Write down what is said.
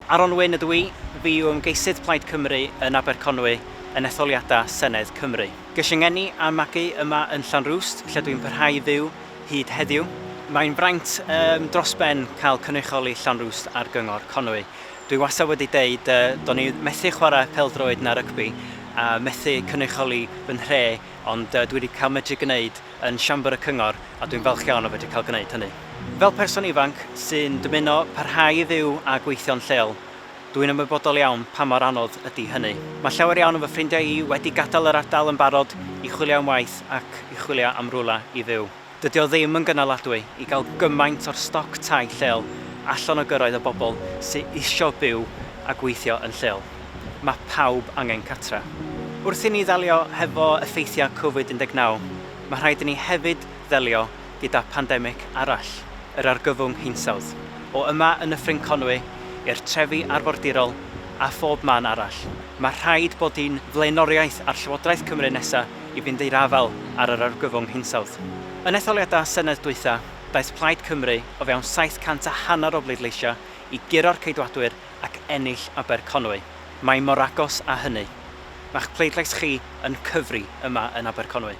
Aron Wyn ydw i, fi yw ymgeisydd Plaid Cymru yn Aberconwy yn etholiadau Senedd Cymru. Ges i ngeni a magu yma yn Llanrwst, lle dwi'n parhau i fyw hyd heddiw. Mae'n fraint um, dros ben cael cynrychioli Llanrwst ar Gyngor Conwy. Dwi wastad wedi deud uh, do'n i methu chwarae pêl-droed na rygbi a methu cynrychioli fy nhre, ond uh, dwi wedi cael medru gwneud yn Siambr y Cyngor a dwi'n falch iawn o fedru cael gwneud hynny. Fel person ifanc sy'n dymuno parhau i fyw a gweithio'n lleol, dwi'n ymwybodol iawn pa mor anodd ydy hynny. Mae llawer iawn o fy ffrindiau i wedi gadael yr ardal yn barod i chwilio am waith ac i chwilio am rywle i fyw. Dydy o ddim yn gynaladwy i gael gymaint o'r stoc tai lleol allan o gyrraedd y bobl sy isio byw a gweithio yn lleol. Mae pawb angen catra. Wrth i ni ddelio hefo effeithiau Covid 19, mae rhaid i ni hefyd ddelio gyda pandemig arall, yr argyfwng hinsawdd. O yma yn Nyffryn Conwy, i'r trefi arfordirol a phob man arall, mae rhaid bod hi'n flaenoriaeth ar Llywodraeth Cymru nesa i fynd i'r afael ar yr argyfwng hinsawdd. Yn etholiadau Senedd dwytha, daeth Plaid Cymru o fewn 700 a hanner o bleidleisiau i guro'r Ceidwadwyr ac ennill Aberconwy. Mae mor agos â hynny. Mae'ch pleidlais chi yn cyfri yma yn Aberconwy.